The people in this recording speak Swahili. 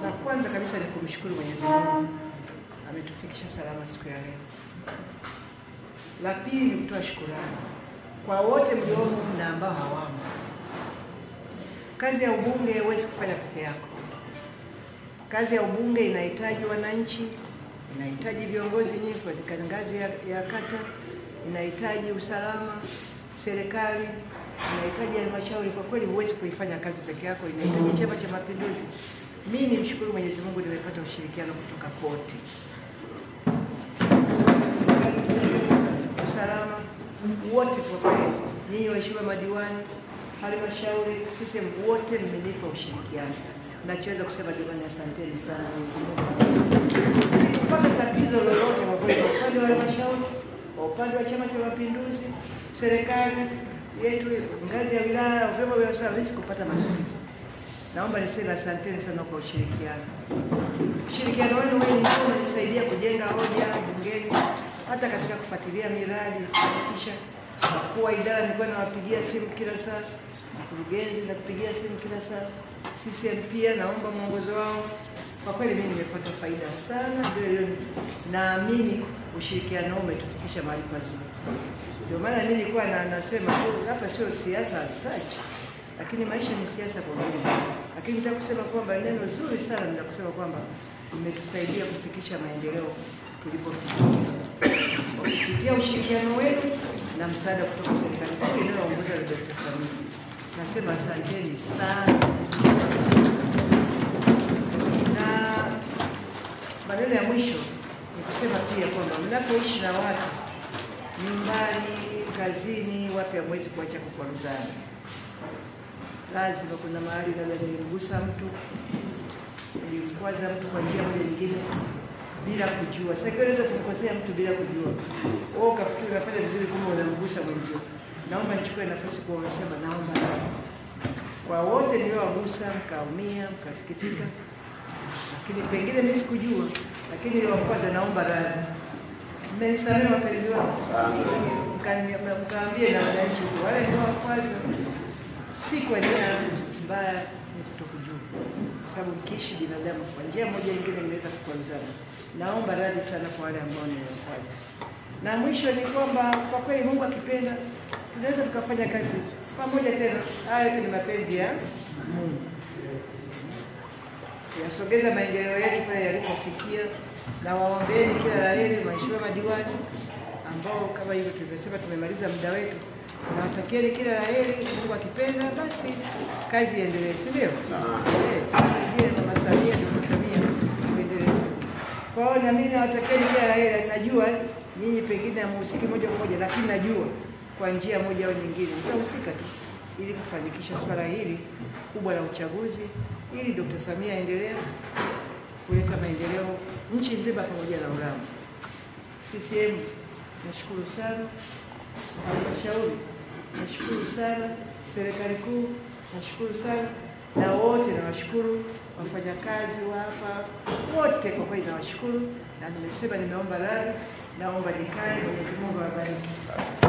La kwanza kabisa ni kumshukuru Mwenyezi Mungu ametufikisha salama siku ya leo. La pili ni kutoa shukrani kwa wote mliomo na ambao hawamo. Kazi ya ubunge huwezi kufanya peke yako. Kazi ya ubunge inahitaji wananchi, inahitaji viongozi nyingi katika ngazi ya kata, inahitaji usalama, serikali, inahitaji halmashauri. Kwa kweli huwezi kuifanya kazi peke yako, inahitaji Chama cha Mapinduzi. Mimi nimshukuru Mwenyezi Mungu nimepata ushirikiano kutoka kote. Usalama wote kwa kweli, nyinyi waheshimiwa madiwani, halmashauri, sisi wote mmenipa ushirikiano. Nachoweza kusema jamani, asanteni sana Mwenyezi Mungu. Sikupata tatizo lolote kwa kweli, kwa upande wa halmashauri, kwa upande wa Chama cha Mapinduzi, serikali yetu, ngazi ya wilaya, vyombo vya usalama, sikupata matatizo. Naomba niseme asanteni sana kwa ushirikiano. Ushirikiano wenu wengi umenisaidia kujenga hoja bungeni, hata katika kufuatilia miradi, kuhakikisha wakuu wa idara nilikuwa nawapigia simu kila saa, mkurugenzi nakupigia simu kila saa, CCM pia naomba mwongozo wao. Kwa kweli mimi nimepata faida sana, ndio naamini ushirikiano umetufikisha mahali pazuri. Ndio maana mimi nilikuwa nasema tu hapa sio siasa as such, lakini maisha ni siasa kwa ujumla. Lakini nitaka kusema kwamba neno zuri sana ndio kusema kwamba mmetusaidia kufikisha maendeleo tulipofikia. Kupitia ushirikiano wenu na msaada kutoka serikali kuu inayoongozwa na Dr. Samia. Nasema asanteni sana. Na maneno ya mwisho ni kusema pia kwamba mnapoishi na watu nyumbani, kazini, wapi hamwezi kuacha kukwaruzana. Lazima kuna mahali labda nilimgusa mtu, nilimkwaza mtu kwa njia moja nyingine bila kujua. Sasa unaweza kumkosea mtu bila kujua. Wewe ukafikiri unafanya vizuri, kumbe unamgusa mwenzio. Naomba nichukue nafasi kwa kusema naomba kwa wote niliowagusa, mkaumia, mkasikitika, lakini pengine mimi sikujua, lakini niliwakwaza, naomba radhi. Mmenisamehe wapenzi wangu. Mkaambie na wananchi wale niliowakwaza, si kwa nia mbaya, ni kutokujua. Kwa sababu mkiishi binadamu kwa njia moja nyingine mnaweza kukwaruzana. Naomba radhi sana kwa wale ambao niliwakwaza. Na mwisho ni kwamba kwa kweli Mungu akipenda tunaweza tukafanya kazi pamoja tena. Hayo yote ni mapenzi ya Mungu. Yasogeza maendeleo yetu pale yalipofikia, na waombeeni kila la heri waheshimiwa madiwani ambao kama hivyo tulivyosema tumemaliza muda wetu. Nawatakieni kila la heri, Mungu akipenda basi kazi iendelee, si ndio? Tusaidie Mama Samia, Dr. Samia kuendeleza. Kwa hiyo na mimi nawatakieni kila la heri. Najua nyinyi pengine hamhusiki moja kwa moja, lakini najua kwa njia moja au nyingine mtahusika tu ili kufanikisha swala hili kubwa la uchaguzi, ili Dr. Samia aendelee kuleta maendeleo nchi nzima pamoja na Urambo. CCM nashukuru sana, halmashauri nashukuru sana, serikali kuu nashukuru sana, na wote nawashukuru, wafanyakazi wa hapa wote kwa kweli nawashukuru, na nimesema nimeomba radhi, naomba nikae. Mwenyezi Mungu awabariki.